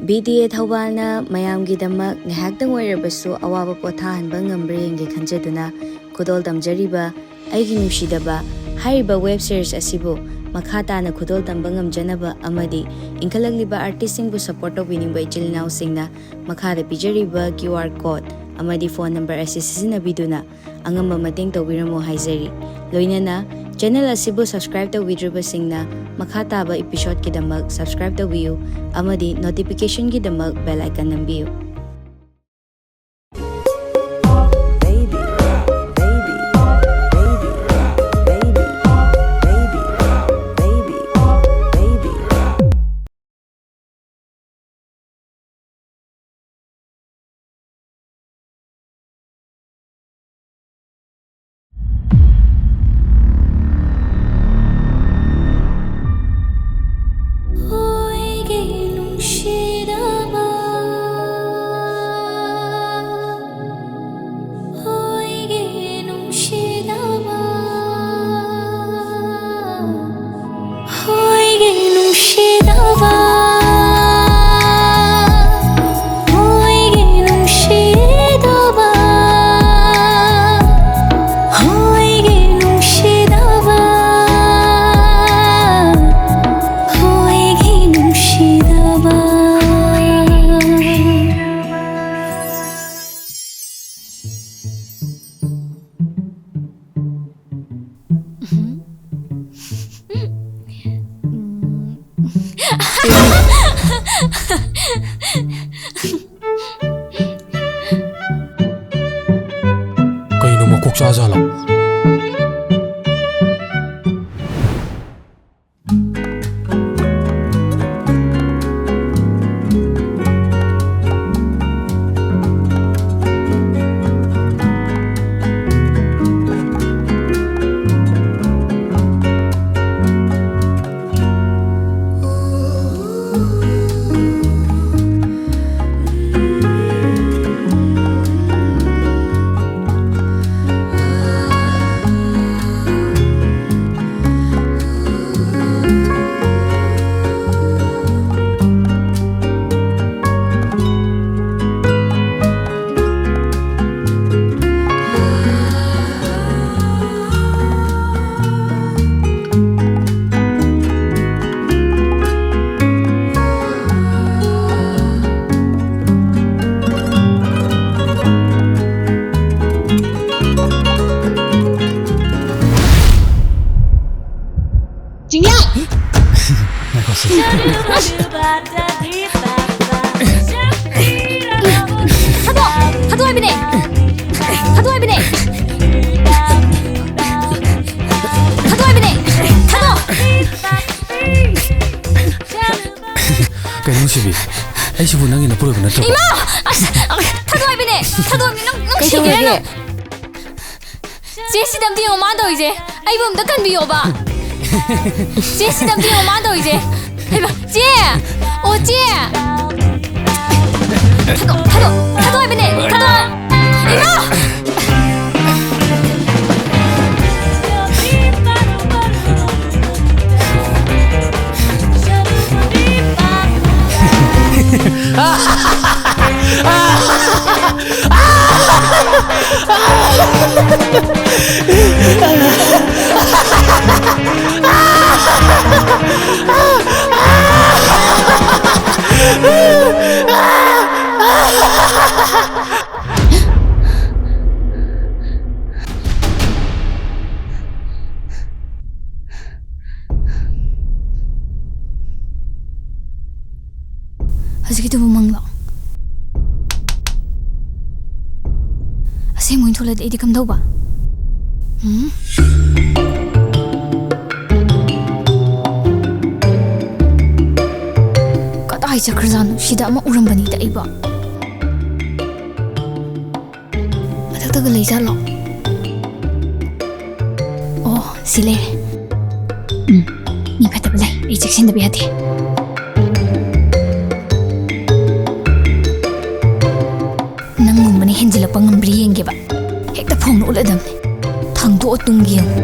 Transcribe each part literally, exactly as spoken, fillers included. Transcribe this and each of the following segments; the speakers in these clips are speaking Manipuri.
ꯕꯤ ꯇꯤ ꯑꯦ ꯊꯧꯕꯥꯜꯅ ꯃꯌꯥꯝꯒꯤꯗꯃꯛ ꯉꯥꯏꯍꯥꯛꯇꯪ ꯑꯣꯏꯔꯕꯁꯨ ꯑꯋꯥꯕ ꯄꯣꯊꯥꯍꯟꯕ ꯉꯝꯕ꯭ꯔꯥ ꯌꯦꯡꯒꯦ ꯈꯟꯖꯗꯨꯅ ꯈꯨꯗꯣꯜ ꯇꯝꯖꯔꯤꯕ ꯑꯩꯒꯤ ꯅꯨꯡꯁꯤꯗꯕ ꯍꯥꯏꯔꯤꯕ ꯋꯦꯕ ꯁꯤꯔꯤꯁ ꯑꯁꯤꯕꯨ ꯃꯈꯥ ꯇꯥꯅ ꯈꯨꯗꯣꯜ ꯇꯝꯕ ꯉꯝꯖꯅꯕ ꯑꯃꯗꯤ ꯏꯟꯈꯠꯂꯛꯂꯤꯕ ꯑꯥꯔꯇꯤꯁꯁꯤꯡꯕꯨ ꯁꯄꯣꯔꯠ ꯇꯧꯕꯤꯅꯤꯡꯕ ꯏꯆꯤꯜ ꯏꯅꯥꯎꯁꯤꯡꯅ ꯃꯈꯥꯗ ꯄꯤꯖꯔꯤꯕ ꯀ꯭ꯌꯨ ꯑꯥꯔ ꯀꯣꯗ ꯑꯃꯗꯤ ꯐꯣꯟ ꯅꯝꯕꯔ ꯑꯁꯤ ꯁꯤꯖꯤꯟꯅꯕꯤꯗꯨꯅ ꯑꯉꯝꯕ ꯃꯇꯦꯡ ꯇꯧꯕꯤꯔꯝꯃꯨ ꯍꯥꯏꯖꯔꯤ꯫ ꯂꯣꯏꯅꯅ ꯆꯦꯅꯦꯜ ꯑꯁꯤꯕꯨ ꯁꯕꯁꯀ꯭ꯔꯥꯏꯕ ꯇꯧꯕꯤꯗ꯭ꯔꯤꯕꯁꯤꯡꯅ ꯃꯈꯥ ꯇꯥꯕ ꯏꯄꯤꯁꯣꯗꯀꯤꯗꯃꯛ ꯁꯕꯁꯀ꯭ꯔꯥꯏꯕ ꯇꯧꯕꯤꯌꯨ ꯑꯃꯗꯤ ꯅꯣꯇꯤꯐꯤꯀꯦꯁꯟꯒꯤꯗꯃꯛ ꯕꯦꯜ ꯑꯥꯏꯀꯟ ꯅꯝꯕꯤꯌꯨ꯫ ꯀꯩꯅꯣ ꯃꯀꯣꯛ ꯆꯥꯖꯥꯠꯂꯣ? ꯀꯩꯅꯣ ꯁꯤꯕꯤ? ꯑꯩꯁꯤꯕꯨ ꯅꯪꯒꯤ ꯅꯄꯨꯔꯣꯏꯕ ꯅꯠꯇ꯭ꯔꯕꯣ? ꯏꯃꯥ! ꯑꯁ! ꯑ, ꯊꯥꯗꯣꯛ ꯍꯥꯏꯕꯅꯦ! ꯊꯥꯗꯣꯛ ꯍꯥꯏꯕꯅꯦ! ꯅꯪ, ꯅꯪ ꯁꯤꯒꯦꯔꯥ ꯀꯩꯗꯧꯔꯒꯦ? ꯅꯪ? ꯆꯦ, ꯁꯤꯗ ꯑꯝꯇ ꯌꯦꯡꯉꯣ, ꯃꯥꯅ ꯇꯧꯔꯤꯁꯦ꯫ ꯑꯩꯕꯨ ꯑꯝꯇ ꯀꯟꯕꯤꯌꯣꯕ꯫ ꯆꯦ, ꯁꯤꯗ ꯑꯝꯇ ꯌꯦꯡꯉꯣ, ꯃꯥꯅ ꯇꯧꯔꯤꯁꯦ꯫ ꯍꯩꯃꯥ, ꯆꯦ! ꯑꯣ, ꯆꯦ! ꯊꯥꯗꯣꯛ, ꯊꯥꯗꯣꯛ, ꯊꯥꯗꯣꯛ ꯍꯥꯏꯕꯅꯦ! ꯊꯥꯗꯣꯛ! ꯏꯃꯥ! ꯍꯧꯖꯤꯛꯀꯤꯗꯨꯕꯨ ꯃꯪꯂꯣ? ꯑꯁꯦꯡꯕ ꯑꯣꯏꯅ ꯊꯣꯛꯂꯗꯤ ꯑꯩꯗꯤ ꯀꯝꯗꯧꯕ? ꯎꯝ? ꯀꯗꯥꯏ ꯆꯠꯈ꯭ꯔꯖꯥꯠꯅꯣ? ꯁꯤꯗ ꯑꯃ ꯎꯔꯝꯕꯅꯤꯗ ꯑꯩꯕꯣ꯫ ꯃꯊꯛꯇꯒ ꯂꯩꯖꯥꯠꯂꯣ? ꯑꯣ, ꯁꯤ ꯂꯩꯔꯦ꯫ ꯎꯝ, ꯃꯤ ꯐꯠꯇꯕ ꯂꯩ꯫ ꯑꯩ ꯆꯦꯛꯁꯤꯟꯗꯕ ꯌꯥꯗꯦ꯫ ꯅꯪꯒꯨꯝꯕꯅ ꯍꯦꯟꯖꯤꯜꯂꯛꯄ ꯉꯝꯕ꯭ꯔꯥ ꯌꯦꯡꯒꯦꯕ꯫ ꯍꯦꯛꯇ ꯐꯣꯡꯅ ꯎꯠꯂꯗꯝꯅꯤ꯫ ꯊꯥꯡꯗꯣꯛꯑ ꯇꯨꯝꯒꯦ ꯌꯦꯡꯉꯨ꯫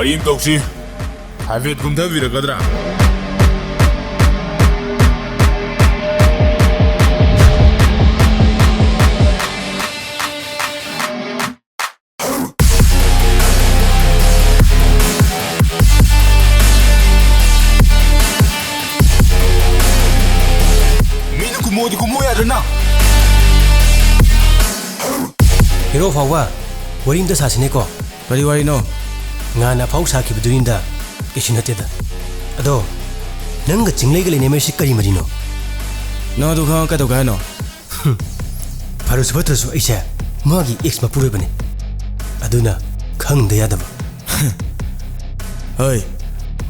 ꯋꯥꯔꯤ ꯑꯃ ꯇꯧꯁꯤ꯫ ꯍꯥꯏꯐꯦꯠ ꯀꯨꯝꯊꯕꯤꯔꯛꯀꯗ꯭ꯔꯥ? ꯃꯤꯅ ꯀꯨꯝꯃꯣꯗꯤ ꯀꯨꯝꯃꯣ ꯌꯥꯗ꯭ꯔꯅ? ꯍꯦꯔꯣ ꯐꯥꯎꯕ, ꯋꯥꯔꯤ ꯑꯝꯇ ꯁꯥꯁꯤꯅꯦꯀꯣ꯫ ꯀꯔꯤ ꯋꯥꯔꯤꯅꯣ? ꯉꯍꯥꯟ ꯑꯐꯥꯎ ꯁꯥꯈꯤꯕꯗꯨꯅꯤꯗ, ꯀꯩꯁꯨ ꯅꯠꯇꯦꯗ꯫ ꯑꯗꯣ, ꯅꯪꯒ ꯆꯤꯡꯂꯩꯒ ꯂꯩꯅꯩ ꯃꯔꯤꯁꯤ ꯀꯔꯤ ꯃꯔꯤꯅꯣ? ꯅꯪ ꯑꯗꯨ ꯈꯪꯉ ꯀꯩꯗꯧꯒꯦ ꯍꯥꯏꯅꯣ? ꯍꯨꯝ꯫ ꯐꯔꯁꯨ ꯐꯠꯇ꯭ꯔꯁꯨ ꯑꯩꯁꯦ ꯃꯥꯒꯤ ex ꯃꯄꯨꯔꯣꯏꯕꯅꯦ꯫ ꯑꯗꯨꯅ ꯈꯪꯗ ꯌꯥꯗꯕ꯫ ꯍꯣꯏ,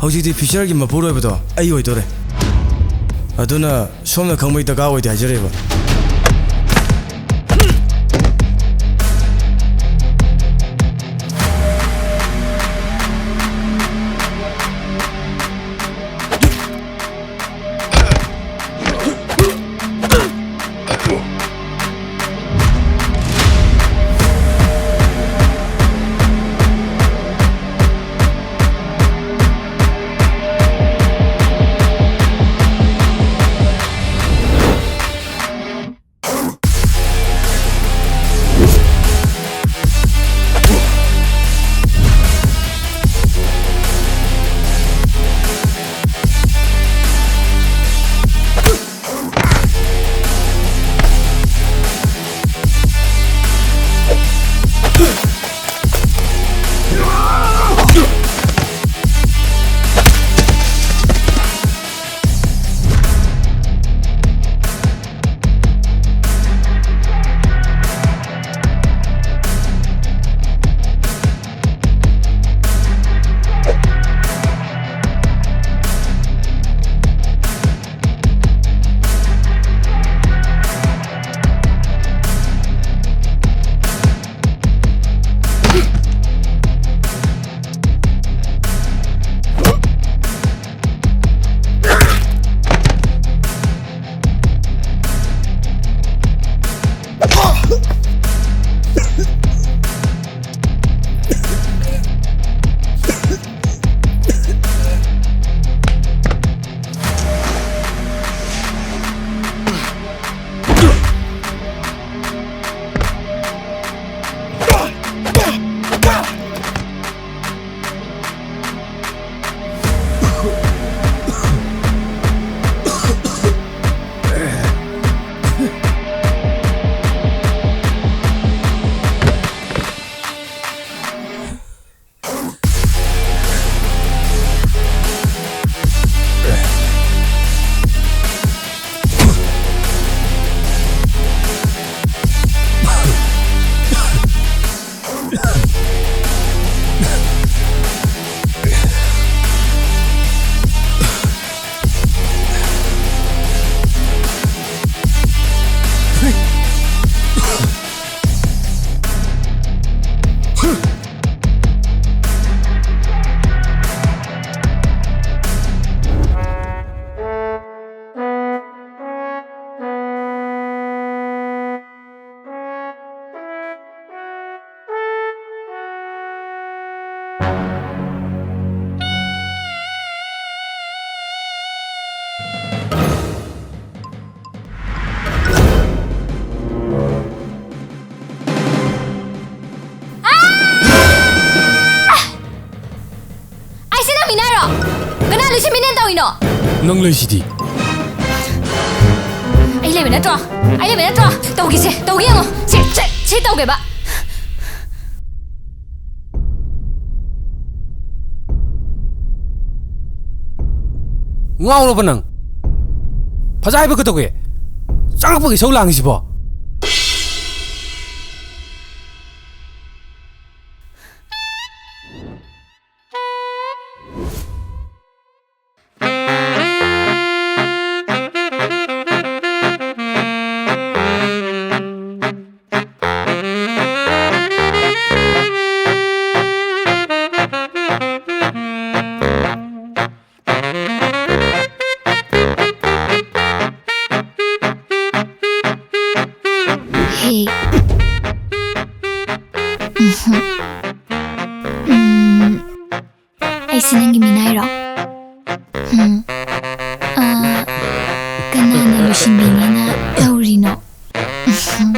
ꯍꯧꯖꯤꯛꯇꯤ future ꯒꯤ ꯃꯄꯨꯔꯣꯏꯕꯗꯣ ꯑꯩ ꯑꯣꯏꯗꯣꯔꯦ꯫ ꯑꯗꯨꯅ ꯁꯣꯝꯅ ꯈꯪꯕꯒꯤ ꯗꯔꯀꯥꯔ ꯑꯣꯏꯗꯦ ꯍꯥꯏꯖꯔꯤꯕ꯫ ꯀꯅꯥ ꯂꯣꯏꯁꯤꯟꯕꯤꯅꯦꯅ ꯇꯧꯔꯤꯅꯣ? ꯅꯪ ꯂꯩꯁꯤꯗꯤ꯫ ꯑꯩ ꯂꯩꯕ ꯅꯠꯇ꯭ꯔꯣ? ꯑꯩ ꯂꯩꯕ ꯅꯠꯇ꯭ꯔꯣ? ꯇꯧꯒꯦꯁꯦ, ꯇꯧꯒꯦ ꯌꯦꯡꯉꯣ꯫ ꯁꯦ, ꯁꯦ, ꯁꯤ ꯇꯧꯒꯦꯕ꯫ ꯉꯥꯎꯔꯕ ꯅꯪ? ꯐꯖ ꯍꯥꯏꯕ ꯀꯩꯗꯧꯒꯦ? ꯆꯪꯉꯛꯄꯒꯤ ꯏꯁꯧ ꯂꯥꯡꯉꯤꯁꯤꯕꯣ? ꯍꯦ꯫ ꯎꯝꯍꯨꯝ꯫ ꯎꯝ, ꯑꯩꯁꯦ ꯅꯪꯒꯤ ꯃꯤꯅꯥꯏꯔꯣ? ꯎꯝ꯫ ꯑ, ꯀꯅꯥꯅ ꯂꯣꯏꯁꯤꯟꯕꯤꯅꯦꯅ ꯇꯧꯔꯤꯅꯣ? ꯎꯝꯍꯨꯝ꯫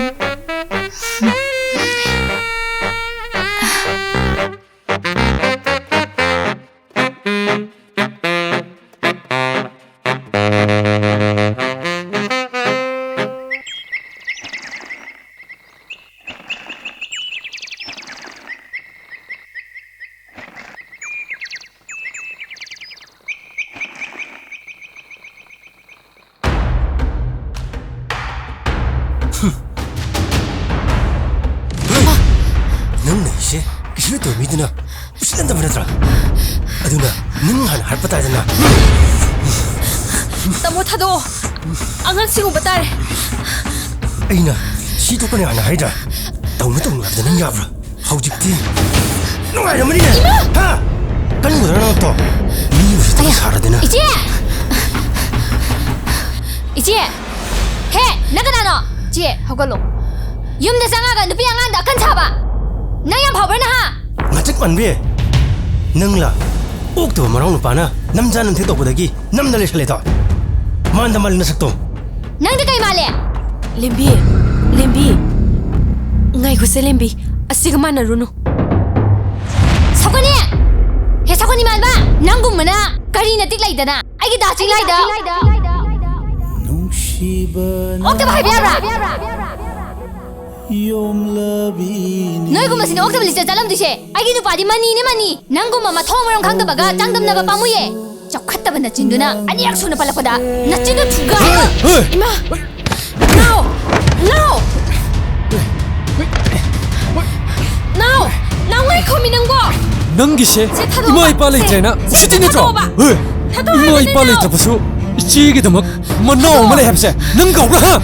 ꯅꯪꯅ ꯑꯩꯁꯦ ꯀꯩꯁꯨ ꯅꯠꯇꯕ ꯃꯤꯗꯨꯅ ꯎꯁꯤꯠꯅꯗꯕ ꯅꯠꯇ꯭ꯔꯥ? ꯑꯗꯨꯅ ꯅꯪ ꯍꯥꯟꯅ ꯍꯥꯠꯄ ꯇꯥꯏꯗꯅ꯫ ꯇꯥꯃꯣ, ꯊꯥꯗꯣꯛꯑꯣ꯫ ꯑꯉꯥꯡꯁꯤꯡ ꯎꯕ ꯇꯥꯔꯦ꯫ ꯑꯩꯅ ꯁꯤ ꯇꯣꯛꯀꯅꯤ ꯍꯥꯟꯅ ꯍꯥꯏꯗ꯭ꯔꯥ? ꯇꯧꯅꯨ, ꯇꯧꯅꯨ ꯍꯥꯏꯕꯗ ꯅꯪ ꯌꯥꯕ꯭ꯔꯥ? ꯍꯧꯖꯤꯛꯇꯤ ꯅꯨꯡꯉꯥꯏꯔꯝꯃꯅꯤꯅꯦ꯫ ꯏꯃꯥ! ꯍꯥ? ꯀꯟꯒꯗ꯭ꯔꯥ ꯅꯪ ꯑꯝꯇ? ꯃꯤ ꯎꯁꯤꯠꯇꯕ ꯑꯌꯥ! ꯁꯥꯔꯗꯅ꯫ ꯏꯆꯦ! ꯏꯆꯦ! ꯍꯦ! ꯅꯪ ꯀꯅꯥꯅꯣ? ꯆꯦ, ꯍꯧꯒꯠꯂꯣ꯫ ꯌꯨꯝꯗ ꯆꯪꯉꯒ ꯅꯨꯄꯤ ꯑꯉꯥꯡꯗ ꯑꯀꯟ ꯁꯥꯕ! ꯅꯪ ꯌꯥꯝ ꯐꯕ꯭ꯔꯥ, ꯅꯍꯥ? ꯃꯆꯤꯛ ꯃꯟꯕꯤ! ꯅꯪꯂ ꯑꯣꯛꯇꯕ ꯃꯅꯥꯎ ꯅꯨꯄꯥꯅ ꯅꯝꯖꯥ ꯅꯝꯊꯦꯛ ꯇꯧꯕꯗꯒꯤ ꯅꯝꯗ ꯂꯩꯁꯜꯂꯦꯗꯣ? ꯃꯥꯟꯗ ꯃꯥꯜꯂꯤ ꯅꯁꯛꯇꯣ꯫ ꯅꯪꯗꯤ ꯀꯩ ꯃꯥꯜꯂꯦ? ꯂꯦꯝꯕꯤ, ꯂꯦꯝꯕꯤ꯫ ꯉꯥꯏꯈꯣꯁꯦ, ꯂꯦꯝꯕꯤ꯫ ꯑꯁꯤꯒ ꯃꯥꯟꯅꯔꯨꯅꯨ꯫ ꯁꯛꯀꯅꯤ! ꯍꯦ, ꯁꯛꯀꯅꯤ ꯃꯥꯟꯕ! ꯅꯪꯒꯨꯝꯕꯅ ꯀꯔꯤ ꯅꯇꯤꯛ ꯂꯩꯗꯅ? ꯑꯩꯒꯤ ꯗꯥ ꯆꯤꯡꯂꯥꯏꯗ ꯅꯨꯡꯁꯤꯕꯅ ꯑꯣꯛꯇꯕ ꯍꯥꯏꯕ ꯌꯥꯕ꯭ꯔꯥ? ꯌꯣꯝꯂꯕꯤꯅꯤ꯫ ꯅꯣꯏꯒꯨꯝꯕꯁꯤꯅ ꯑꯣꯛꯇꯕ ꯂꯤꯁꯇ ꯆꯠꯂꯝꯗꯣꯏꯁꯦ꯫ ꯑꯩꯒꯤ ꯅꯨꯄꯥꯗꯤ ꯃꯅꯤꯅꯦ, ꯃꯅꯤ꯫ ꯅꯪꯒꯨꯝꯕ ꯃꯊꯣꯡ ꯃꯔꯝ ꯈꯪꯗꯕꯒ ꯆꯥꯡꯗꯝꯅꯕ ꯄꯥꯝꯃꯨꯏꯌꯦ꯫ ꯆꯥꯎꯈꯠꯇꯕ ꯅꯆꯤꯟꯗꯨꯅ ꯑꯅꯤꯔꯛ ꯁꯨꯅ ꯄꯜꯂꯛꯄꯗ ꯅꯆꯤꯟꯗꯣ ꯊꯨꯒꯥꯏ꯫ ꯍꯦ! ꯏꯃꯥ! ꯅꯥꯎ! ꯅꯥꯎ! ꯅꯥꯎ! ꯅꯥꯎ, ꯉꯥꯏꯈꯣꯃꯤ ꯅꯪꯕꯣ! ꯅꯪꯒꯤꯁꯦ ꯁꯦ, ꯊꯥꯗꯣꯛꯑꯣꯕ꯫ ꯏꯃꯥ ꯏꯄꯥ ꯁꯦ, ꯂꯩꯇ꯭ꯔꯦꯅ ꯁꯦ, ꯁꯤꯇꯤ ꯁꯦ, ꯅꯠꯇ꯭ꯔꯣ? ꯊꯥꯗꯣꯛꯑꯣꯕ꯫ ꯍꯦ! ꯊꯥꯗꯣꯛꯑꯣ ꯏꯃꯥ ꯍꯥꯏꯕꯅꯦ, ꯏꯄꯥ ꯅꯥꯎ! ꯂꯩꯇ꯭ꯔꯕꯁꯨ ꯏꯆꯦꯒꯤꯗꯃꯛ ꯃꯅꯥꯎ ꯑꯃ ꯊꯥꯗꯣꯛꯑꯣ꯫ ꯂꯩ ꯍꯥꯏꯕꯁꯦ ꯅꯪ ꯀꯥꯎꯕ꯭ꯔꯥ, ꯍꯥ?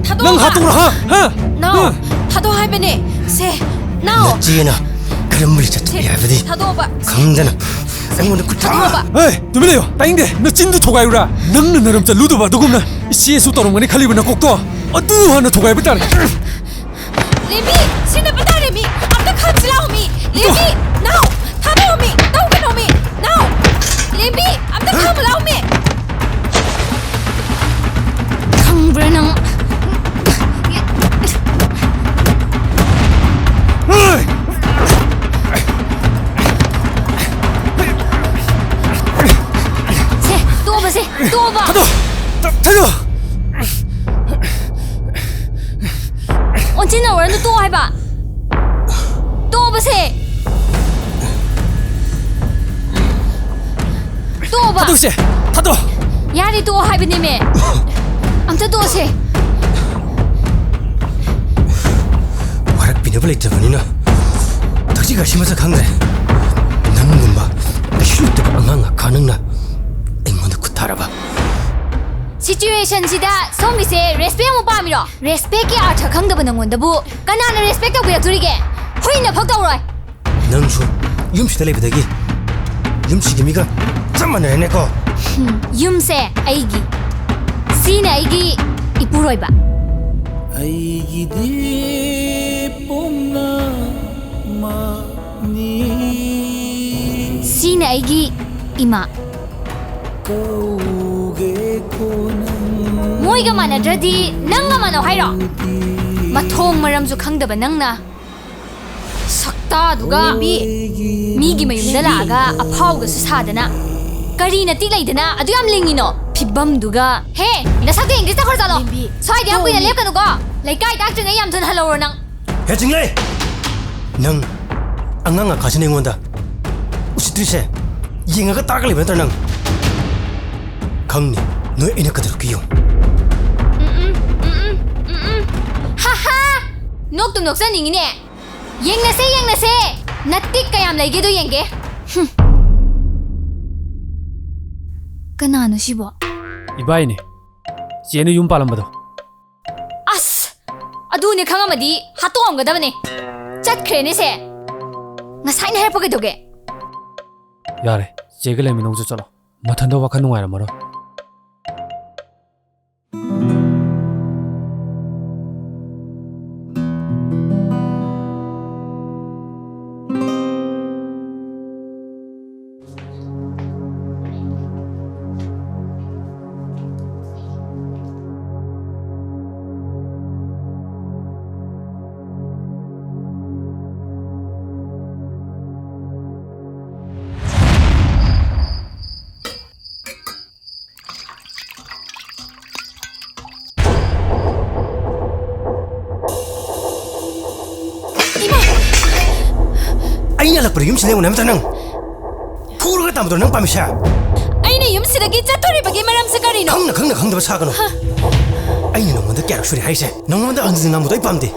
ꯊꯥꯗꯣꯛꯑꯣꯕ꯫ ꯅꯪ ꯍꯥꯠꯇꯣꯛꯎꯔꯥ, ꯍꯥ? ꯍꯥ? ꯅꯥꯎ! ꯍꯥ? ꯊꯥꯗꯣꯛꯑꯣ ꯍꯥꯏꯕꯅꯦ! ꯁꯦ, ꯅꯥꯎ! ꯅꯆꯦꯅ ꯀꯔꯝꯕ ꯂꯤꯆꯠ ꯁꯦ, ꯇꯧꯏ ꯍꯥꯏꯕꯗꯤ ꯊꯥꯗꯣꯛꯑꯣꯕ꯫ ꯈꯪꯗꯅ ꯑꯩꯉꯣꯟꯗ ꯈꯨꯠ ꯊꯥꯗꯣꯛꯑꯣꯕ꯫ ꯍꯦ! ꯇꯨꯃꯤꯟ ꯂꯩꯌꯣ, ꯇꯥꯅꯤꯡꯗꯦ꯫ ꯅꯆꯤꯟꯗꯨ ꯊꯨꯒꯥꯏꯔꯨꯔꯥ? ꯅꯪꯅ ꯅꯔꯝ ꯆꯠꯂꯨꯗꯕ ꯑꯗꯨꯒꯨꯝꯅ ꯏꯆꯦꯁꯨ ꯇꯧꯔꯝꯒꯅꯤ ꯈꯜꯂꯤꯕ ꯅꯀꯣꯛꯇꯣ꯫ ꯑꯗꯨ ꯍꯥꯟꯅ ꯊꯨꯒꯥꯏꯕ ꯇꯥꯔꯦ꯫ ꯂꯦꯝꯕꯤ! ꯁꯤꯟꯅꯕ ꯇꯥꯔꯦ ꯃꯤ! ꯑꯝꯇ ꯈꯥꯝꯁꯤ ꯂꯥꯛꯑꯣ ꯃꯤ! ꯂꯦꯝꯕꯤ! ꯅꯥꯎ! ꯊꯥꯗꯣꯛꯑꯣ ꯃꯤ! ꯇꯧꯒꯅꯣ ꯃꯤ! ꯅꯥꯎ! ꯂꯦꯝꯕꯤ! ꯑꯝꯇ ꯈꯥꯝꯃꯨ ꯂꯥꯛꯑꯣ ꯃꯤ! ꯈꯪꯕ꯭ꯔꯥ ꯅꯪ? ꯁꯦ, ꯇꯣꯛꯑꯣꯕ ꯁꯦ! ꯇꯣꯛꯑꯣꯕ! ꯊꯥꯗꯣꯛ! ꯊꯥꯗꯣꯛ! ꯑꯣꯟꯁꯤꯟꯅꯧꯔꯅꯨ, ꯇꯣꯛꯑꯣ ꯍꯥꯏꯕ! ꯇꯣꯛꯑꯣꯕꯁꯦ! ꯇꯣꯛꯑꯣꯕ! ꯊꯥꯗꯣꯛꯁꯦ! ꯊꯥꯗꯣꯛ! ꯌꯥꯔꯦ, ꯇꯣꯛꯑꯣ ꯍꯥꯏꯕꯅꯦꯃꯦ! ꯑꯝꯇ ꯇꯣꯛꯑꯣꯁꯦ! ꯋꯥꯔꯛꯄꯤꯅꯕ ꯂꯩꯇ꯭ꯔꯕꯅꯤꯅ ꯊꯛꯁꯤ ꯈꯥꯁꯤ ꯃꯁꯛ ꯈꯪꯗ꯭ꯔꯦ꯫ ꯅꯪꯒꯨꯝꯕ ꯀꯩꯁꯨ ꯂꯩꯇꯕ ꯑꯉꯥꯡ ꯑꯈꯥ ꯅꯪꯅ ꯑꯩꯉꯣꯟꯗ ꯈꯨꯠ ꯊꯥꯔꯕ꯫ ꯁꯤꯆꯨꯋꯦꯁꯟꯁꯤꯗ ꯁꯣꯝꯒꯤꯁꯦ ꯔꯦꯁꯄꯦꯛ ꯑꯃꯨꯛ ꯄꯥꯝꯃꯤꯔꯣ? ꯔꯦꯁꯄꯦꯛꯀꯤ ꯑꯥꯔꯊ ꯈꯪꯗꯕ ꯅꯪꯉꯣꯟꯗꯕꯨ ꯀꯅꯥꯅ ꯔꯦꯁꯄꯦꯛ ꯇꯧꯕꯤꯔꯛꯇꯣꯔꯤꯒꯦ? ꯍꯨꯏꯅ ꯐꯥꯎ ꯇꯧꯔꯣꯏ꯫ ꯅꯪꯁꯨ ꯌꯨꯝꯁꯤꯗ ꯂꯩꯕꯗꯒꯤ ꯌꯨꯝꯁꯤꯒꯤ ꯃꯤꯒ ꯆꯞ ꯃꯥꯟꯅꯔꯦꯅꯦꯀꯣ꯫ ꯍꯨꯝ, ꯌꯨꯝꯁꯦ ꯑꯩꯒꯤ, ꯁꯤꯅ ꯑꯩꯒꯤ ꯏꯄꯨꯔꯣꯏꯕ꯫ ꯑꯩꯒꯤꯗꯤ ꯄꯨꯝꯅꯃꯛꯅꯤ꯫ ꯁꯤꯅ ꯑꯩꯒꯤ ꯏꯃꯥ꯫ ꯀꯧꯒꯦꯀꯣ ꯅꯪ꯫ ꯃꯣꯏꯒ ꯃꯥꯟꯅꯗ꯭ꯔꯗꯤ ꯅꯪꯒ ꯃꯥꯟꯅꯧ ꯍꯥꯏꯔꯣ? ꯃꯊꯣꯡ ꯃꯔꯝꯁꯨ ꯈꯪꯗꯕ ꯅꯪꯅ꯫ ꯁꯛꯇꯥꯗꯨꯒ꯫ ꯃꯤꯒꯤ ꯃꯌꯨꯝꯗ ꯂꯥꯛꯑꯒ ꯑꯐꯥꯎꯒꯁꯨ ꯁꯥꯗꯅ꯫ ꯀꯔꯤ ꯅꯇꯤꯛ ꯂꯩꯗꯅ ꯑꯗꯨ ꯌꯥꯝ ꯂꯤꯡꯉꯤꯅꯣ? ꯐꯤꯕꯝꯗꯨꯒ꯫ ꯍꯦ, ꯅꯁꯛꯇꯣ ꯌꯦꯡꯗꯦ, ꯆꯠꯈ꯭ꯔꯣ ꯆꯠꯂꯣ꯫ ꯂꯦꯝꯕꯤ, ꯁ꯭ꯋꯥꯏꯗ ꯌꯥꯝ ꯀꯨꯏꯅ ꯇꯣꯝꯕꯤ꯫ ꯂꯦꯞꯀꯅꯨꯀꯣ꯫ ꯂꯩꯀꯥꯏ ꯇꯥꯛꯇ꯭ꯔꯤꯉꯩ ꯌꯥꯝ ꯊꯨꯅ ꯍꯜꯍꯧꯔꯣ ꯅꯪ꯫ ꯍꯦ ꯆꯤꯡꯂꯩ! ꯅꯪ ꯑꯉꯥꯡ ꯑꯀꯥꯁꯤꯅ ꯑꯩꯉꯣꯟꯗ ꯎꯁꯤꯠꯇ꯭ꯔꯤꯁꯦ ꯌꯦꯡꯉꯒ ꯇꯥꯔꯒ ꯂꯩꯕ ꯅꯠꯇ꯭ꯔꯥ ꯅꯪ? ꯈꯪꯅꯤ ꯅꯣꯏ ꯑꯩꯅ ꯀꯩꯗꯧꯔꯛꯀꯦ ꯌꯦꯡꯉꯨ꯫ ꯎꯝ, ꯎꯝ, ꯎꯝ, ꯎꯝ, ꯎꯝ꯫ ꯍꯥ ꯍꯥ! ꯅꯣꯛꯇꯨꯝ ꯅꯣꯛꯆꯅꯤꯡꯉꯤꯅꯦ꯫ ꯌꯦꯡꯅꯁꯦ, ꯌꯦꯡꯅꯁꯦ꯫ ꯅꯇꯤꯛ ꯀꯌꯥꯝ ꯂꯩꯒꯦꯗꯣ ꯌꯦꯡꯒꯦ꯫ ꯍꯨꯝ꯫ ꯀꯅꯥꯅꯣ ꯁꯤꯕꯣ? ꯏꯕꯥꯏꯅꯦ꯫ ꯆꯦꯅ ꯌꯨꯝ ꯄꯥꯜꯂꯝꯕꯗꯣ꯫ ꯑꯁ! ꯑꯗꯨꯅꯦ ꯈꯪꯉꯝꯃꯗꯤ ꯍꯥꯠꯇꯣꯛꯑꯝꯒꯗꯕꯅꯦ꯫ ꯆꯠꯈ꯭ꯔꯦꯅꯦ ꯁꯦ꯫ ꯉꯁꯥꯏꯅ ꯍꯥꯏꯔꯛꯄ ꯀꯩꯗꯧꯒꯦ? ꯌꯥꯔꯦ, ꯆꯦꯒ ꯂꯩꯃꯤꯟꯅꯧꯁꯨ ꯆꯠꯂꯣ꯫ ꯃꯊꯟꯇ ꯋꯥꯈꯜ ꯅꯨꯡꯉꯥꯏꯔꯝꯃꯔꯣꯏ꯫ ꯑꯩꯅ ꯍꯜꯂꯛꯄꯗ ꯌꯨꯝꯁꯤꯗ ꯂꯩꯔꯝꯒꯅꯤ ꯍꯥꯏꯕ ꯅꯠꯇ꯭ꯔꯥ ꯅꯪ? ꯐꯨꯔꯒ ꯇꯝꯕꯗꯣ ꯅꯪ ꯄꯥꯝꯃꯤꯁꯦ? ꯑꯩꯅ ꯌꯨꯝꯁꯤꯗꯒꯤ ꯆꯠꯇꯣꯔꯤꯕꯒꯤ ꯃꯔꯝꯁꯦ ꯀꯔꯤꯅꯣ? ꯈꯪꯅ ꯈꯪꯅ ꯈꯪꯗꯕ ꯁꯥꯒꯅꯨ꯫ ꯍ? ꯑꯩꯅ ꯅꯉꯣꯟꯗ ꯀꯌꯥꯔꯛ ꯁꯨꯔꯦ ꯍꯥꯏꯁꯦ? ꯅꯉꯣꯟꯗ ꯍꯟꯖꯤꯟ ꯉꯥꯡꯕꯗꯣ ꯑꯩ ꯄꯥꯝꯗꯦ꯫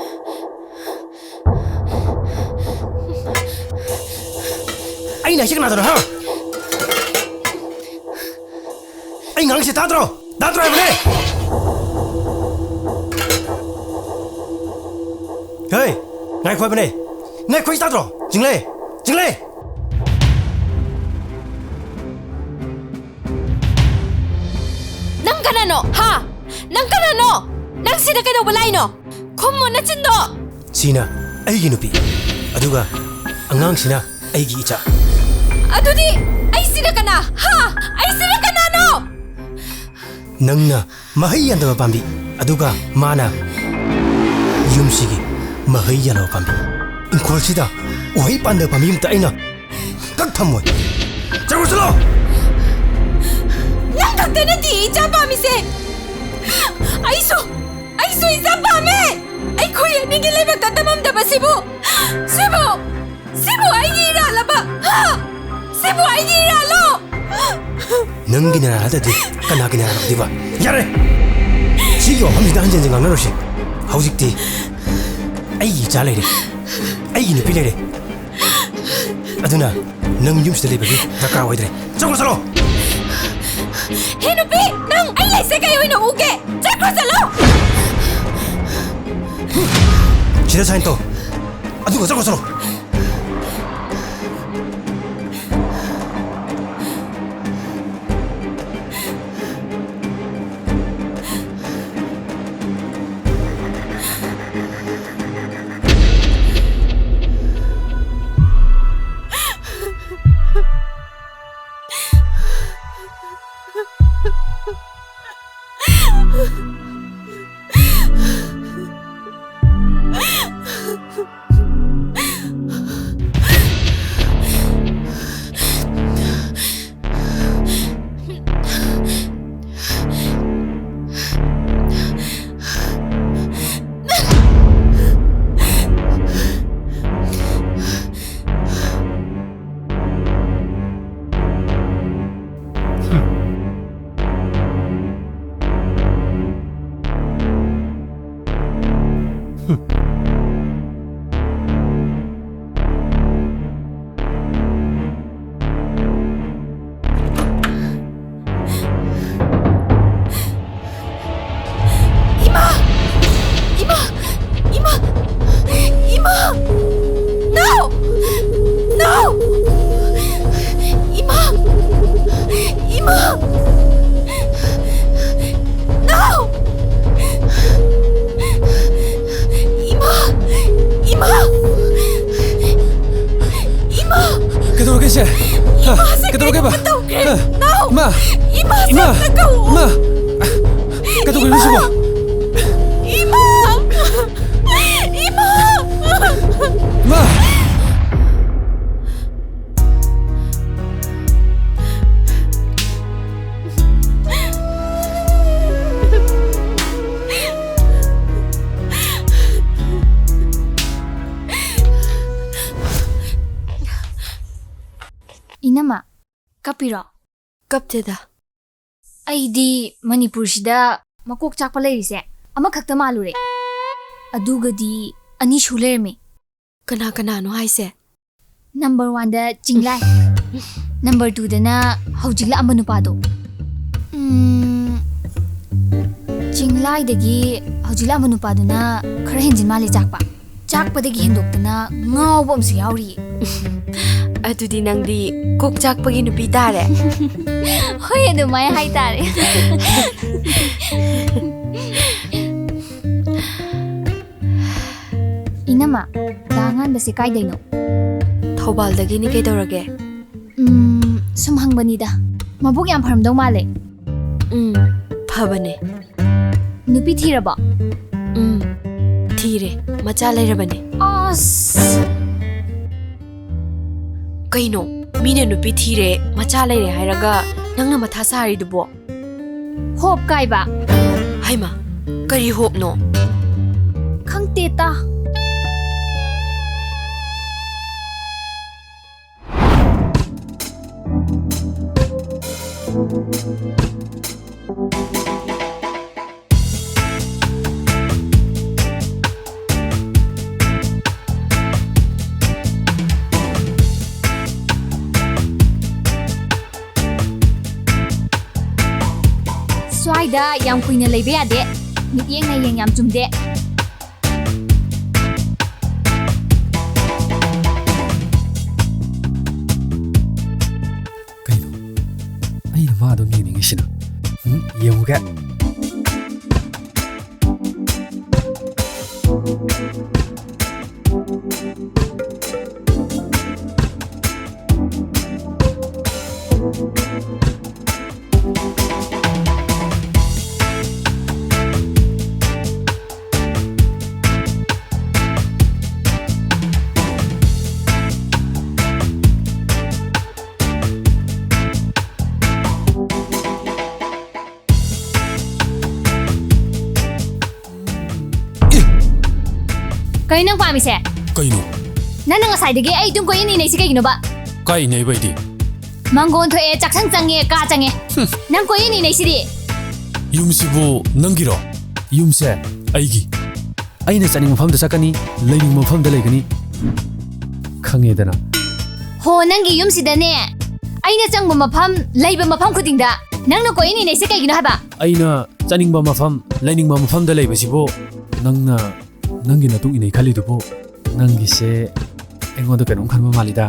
ꯑꯩꯅ ꯍꯥꯏꯁꯦ ꯀꯅꯥꯗꯅꯣ, ꯍꯥ? ꯑꯩ ꯉꯥꯡꯉꯤꯁꯦ ꯇꯥꯗ꯭ꯔꯣ? ꯇꯥꯗ꯭ꯔꯣ ꯍꯥꯏꯕꯅꯦ? ꯍꯦ, ꯉꯥꯏꯈꯣ ꯍꯥꯏꯕꯅꯦ꯫ ꯉꯥꯏꯈꯣ ꯍꯥꯏꯁꯦ ꯇꯥꯗ꯭ꯔꯣ? ꯆꯤꯡꯂꯩ! ꯆꯤꯡꯂꯩ! ꯅꯪ ꯀꯅꯥꯅꯣ? ꯍꯥ? ꯅꯪ ꯀꯅꯥꯅꯣ? ꯅꯪ ꯁꯤꯗ ꯀꯩꯗꯧꯕ ꯂꯥꯛꯏꯅꯣ? ꯈꯨꯝꯃꯣ ꯅꯆꯤꯟꯗꯣ! ꯁꯤꯅ ꯑꯩꯒꯤ ꯅꯨꯄꯤ, ꯑꯗꯨꯒ ꯑꯉꯥꯡꯁꯤꯅ ꯑꯩꯒꯤ ꯏꯆꯥ꯫ ꯑꯗꯨꯗꯤ ꯑꯩꯁꯤꯅ ꯀꯅꯥ? ꯍꯥ? ꯑꯩꯁꯤꯅ ꯀꯅꯥꯅꯣ? ꯅꯪꯅ ꯃꯍꯩ ꯌꯥꯟꯗꯕ ꯄꯥꯝꯕꯤ, ꯑꯗꯨꯒ ꯃꯥꯅ ꯌꯨꯝꯁꯤꯒꯤ ꯃꯍꯩ ꯌꯥꯜꯂꯕ ꯄꯥꯝꯕꯤ꯫ ꯏꯪꯈꯣꯜꯁꯤꯗ ꯎꯍꯩ ꯄꯥꯟꯗꯕ ꯄꯥꯝꯕꯤ ꯑꯃꯇ ꯑꯩꯅ ꯀꯛ ꯊꯝꯃꯣꯏ꯫ ꯆꯠꯂꯣ, ꯆꯠꯂꯣ! ꯈꯛꯇ ꯅꯠꯇꯦ ꯏꯆꯥ ꯄꯥꯝꯃꯤꯁꯦ꯫ ꯑꯩꯁꯨ, ꯑꯩꯁꯨ ꯏꯆꯥ ꯄꯥꯝꯃꯦ꯫ ꯑꯩꯈꯣꯏ ꯑꯅꯤꯒꯤ ꯂꯥꯏꯕꯛꯇ ꯇꯝꯃꯝꯗꯕꯁꯤꯕꯨ, ꯁꯤꯕꯨ, ꯁꯤꯕꯨ ꯑꯩꯒꯤ ꯏꯔꯥꯜꯂꯕ? ꯍꯥ? ꯁꯤꯕꯨ ꯑꯩꯒꯤ ꯏꯔꯥꯜꯂꯣ? ꯅꯪꯒꯤ ꯅꯔꯥꯜ ꯅꯠꯇ꯭ꯔꯗꯤ ꯀꯅꯥꯒꯤ ꯅꯔꯥꯜ ꯑꯣꯏꯗꯣꯏꯕ? ꯌꯥꯔꯦ! ꯁꯤꯒꯤ ꯋꯥꯐꯝꯁꯤꯗ ꯍꯟꯖꯤꯟ ꯍꯟꯖꯤꯟ ꯉꯥꯡꯅꯔꯣꯏꯁꯦ꯫ ꯍꯧꯖꯤꯛꯇꯤ ꯑꯩꯒꯤ ꯏꯆꯥ ꯂꯩꯔꯦ, ꯑꯩꯒꯤ ꯅꯨꯄꯤ ꯂꯩꯔꯦ꯫ ꯑꯗꯨꯅ ꯅꯪ ꯌꯨꯝꯁꯤꯗ ꯂꯩꯕꯒꯤ ꯗꯔꯀꯥꯔ ꯑꯣꯏꯗ꯭ꯔꯦ꯫ ꯆꯠꯈ꯭ꯔꯣ, ꯆꯠꯂꯣ! ꯍꯦ ꯅꯨꯄꯤ, ꯅꯪ ꯑꯩ ꯂꯩꯁꯦ ꯀꯩ ꯑꯣꯏꯅ ꯎꯒꯦ? ꯆꯠꯈ꯭ꯔꯣ, ꯆꯠꯂꯣ! ꯁꯤꯗ ꯁꯥꯏꯟ ꯇꯧ, ꯑꯗꯨꯒ ꯆꯠꯈ꯭ꯔꯣ, ꯆꯠꯂꯣ! ꯏꯃꯥ! ꯏꯃꯥ! ꯏꯃꯥ! ꯏꯃꯥ! No! No! ꯏꯃꯥ! ꯏꯃꯥ! No! ꯏꯃꯥ! ꯏꯃꯥ! ꯏꯃꯥ! ꯀꯩꯗꯧꯔꯒꯦ, ꯏꯆꯦ? ꯍꯥ? ꯏꯃꯥꯁꯦ ꯀꯩꯗꯧꯔꯒꯦꯕ? ꯀꯩꯅꯣꯝꯃ ꯇꯧꯈ꯭ꯔꯦ꯫ ꯍꯥ? ꯅꯥꯎ! ꯏꯃꯥ! ꯏꯃꯥꯁꯦ ꯏꯃꯥ! ꯑꯝꯇ ꯀꯧꯑꯣ꯫ ꯏꯃꯥ! ꯀꯩꯗꯧꯔꯒꯦ ꯁꯤꯕꯣ? ꯏꯃꯥ! ꯏꯃꯥ! ꯏꯃꯥ! ꯄꯤꯔꯣ? ꯀꯞꯇꯦꯗ꯫ ꯑꯩꯗꯤ ꯃꯅꯤꯄꯨꯔꯁꯤꯗ ꯃꯀꯣꯛ ꯆꯥꯛꯄ ꯂꯩꯔꯤꯁꯦ ꯑꯃꯈꯛꯇ ꯃꯥꯜꯂꯨꯔꯦ꯫ ꯑꯗꯨꯒꯗꯤ ꯑꯅꯤ ꯁꯨ ꯂꯩꯔꯝꯃꯤ꯫ ꯀꯅꯥ ꯀꯅꯥꯅꯣ ꯍꯥꯏꯁꯦ? ꯅꯝꯕꯔ ꯋꯥꯟꯗ ꯆꯤꯡꯂꯥꯏ꯫ ꯅꯝꯕꯔ ꯇꯨꯗꯅ ꯍꯧꯖꯤꯛ ꯂꯥꯛꯑꯝꯕ ꯅꯨꯄꯥꯗꯣ꯫ ꯎꯝ, ꯆꯤꯡꯂꯥꯏꯗꯒꯤ ꯍꯧꯖꯤꯛ ꯂꯥꯛꯑꯝꯕ ꯅꯨꯄꯥꯗꯨꯅ ꯈꯔ ꯍꯦꯟꯖꯤꯟ ꯃꯥꯜꯂꯦ ꯆꯥꯛꯄ꯫ ꯆꯥꯛꯄꯗꯒꯤ ꯍꯦꯟꯗꯣꯛꯇꯅ ꯉꯥꯎꯕ ꯑꯃꯁꯨ ꯌꯥꯎꯔꯤꯌꯦ꯫ ꯑꯗꯨꯗꯤ ꯅꯪꯗꯤ ꯀꯣꯛ ꯆꯥꯛꯄꯒꯤ ꯅꯨꯄꯤ ꯇꯥꯔꯦ꯫ ꯍꯣꯏ, ꯑꯗꯨꯃꯥꯏ ꯍꯥꯏꯇꯥꯔꯦ꯫ ꯏꯅꯝꯃ, ꯗꯥ ꯑꯉꯥꯟꯕꯁꯦ ꯀꯥꯏꯗꯩꯅꯣ? ꯊꯧꯕꯥꯜꯗꯒꯤꯅꯤ, ꯀꯩꯗꯧꯔꯒꯦ? ꯎꯝ, ꯁꯨꯝ ꯍꯪꯕꯅꯤꯗ꯫ ꯃꯕꯨꯛ ꯌꯥꯝ ꯐꯔꯝꯗꯧ ꯃꯥꯜꯂꯦ꯫ ꯎꯝ, ꯐꯕꯅꯦ꯫ ꯅꯨꯄꯤ ꯊꯤꯔꯕꯣ? ꯎꯝ, ꯊꯤꯔꯦ꯫ ꯃꯆꯥ ꯂꯩꯔꯕꯅꯦ꯫ ꯑꯁ! ꯀꯩꯅꯣ? ꯃꯤꯅ ꯅꯨꯄꯤ ꯊꯤꯔꯦ, ꯃꯆꯥ ꯂꯩꯔꯦ ꯍꯥꯏꯔꯒ ꯅꯪꯅ ꯃꯊꯥ ꯁꯥꯔꯤꯗꯨꯕꯣ? ꯍꯣꯞ ꯀꯥꯏꯕ꯫ ꯍꯩꯃꯥ, ꯀꯔꯤ ꯍꯣꯞꯅꯣ? ꯈꯪꯇꯦꯇ꯫ ꯁ꯭ꯋꯥꯏꯗ ꯌꯥꯝ ꯀꯨꯏꯅ ꯂꯩꯕ ꯌꯥꯗꯦ꯫ ꯃꯤꯠꯌꯦꯡ ꯅꯥꯌꯦꯡ ꯌꯥꯝ ꯆꯨꯝꯗꯦ꯫ ꯀꯩꯅꯣ? ꯑꯩꯅ ꯃꯥ ꯑꯗꯨꯝ ꯌꯦꯡꯅꯤꯡꯉꯤꯁꯤꯅ? ꯎꯝ, ꯌꯦꯡꯉꯨꯒꯦ꯫ ꯀꯩꯅꯣ ꯅꯪ ꯄꯥꯝꯃꯤꯁꯦ? ꯀꯩꯅꯣ? ꯅꯪꯅ ꯉꯁꯥꯏꯗꯒꯤ ꯑꯩ ꯑꯗꯨꯝ ꯀꯣꯏꯏꯟ ꯏꯟꯅꯩꯁꯤ ꯀꯩꯒꯤꯅꯣꯕ? ꯀꯥꯏ ꯏꯟꯅꯩꯕ ꯑꯩꯗꯤ? ꯃꯪꯒꯣꯟ ꯊꯣꯛꯑꯦ, ꯆꯥꯛꯁꯪ ꯆꯪꯉꯦ, ꯀꯥ ꯆꯪꯉꯦ꯫ ꯍꯨꯝ꯫ ꯅꯪ ꯀꯣꯏꯏꯟ ꯏꯟꯅꯩꯁꯤꯗꯤ꯫ ꯌꯨꯝꯁꯤꯕꯨ ꯅꯪꯒꯤꯔꯣ? ꯌꯨꯝꯁꯦ ꯑꯩꯒꯤ꯫ ꯑꯩꯅ ꯆꯠꯅꯤꯡꯕ ꯃꯐꯝꯗ ꯆꯠꯀꯅꯤ, ꯂꯩꯅꯤꯡꯕ ꯃꯐꯝꯗ ꯂꯩꯒꯅꯤ꯫ ꯈꯪꯉꯦꯗꯅ꯫ ꯍꯣ, ꯅꯪꯒꯤ ꯌꯨꯝꯁꯤꯗꯅꯦ, ꯑꯩꯅ ꯆꯪꯕ ꯃꯐꯝ, ꯂꯩꯕ ꯃꯐꯝ ꯈꯨꯗꯤꯡꯗ ꯅꯪꯅ ꯀꯣꯏꯏꯟ ꯏꯟꯅꯩꯁꯦ ꯀꯩꯒꯤꯅꯣ ꯍꯥꯏꯕ? ꯑꯩꯅ ꯆꯠꯅꯤꯡꯕ ꯃꯐꯝ, ꯂꯩꯅꯤꯡꯕ ꯃꯐꯝꯗ ꯂꯩꯕꯁꯤꯕꯨ ꯅꯪꯅ ꯅꯪꯒꯤ ꯅꯇꯨꯡ ꯏꯟꯅꯩ ꯈꯜꯂꯤꯗꯨꯕꯨ? ꯅꯪꯒꯤꯁꯦ ꯑꯩꯉꯣꯟꯗ ꯀꯩꯅꯣꯝ ꯈꯟꯕ ꯃꯥꯜꯂꯤꯗ꯫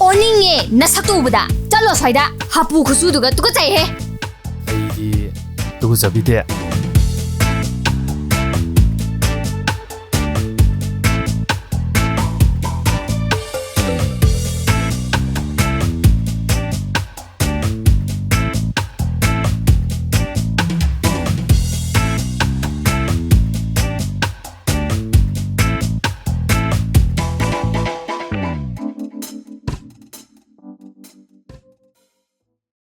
ꯑꯣꯅꯤꯡꯉꯦ ꯅꯁꯛꯇꯨ ꯎꯕꯗ꯫ ꯆꯠꯂꯣ ꯁ꯭ꯋꯥꯏꯗ꯫ ꯍꯥꯄꯨ ꯈꯨꯆꯨꯗꯨꯒ ꯇꯨꯀꯠꯆꯩꯍꯦ꯫ ꯑꯩꯗꯤ ꯇꯨꯀꯠꯆꯕꯤꯗꯦ꯫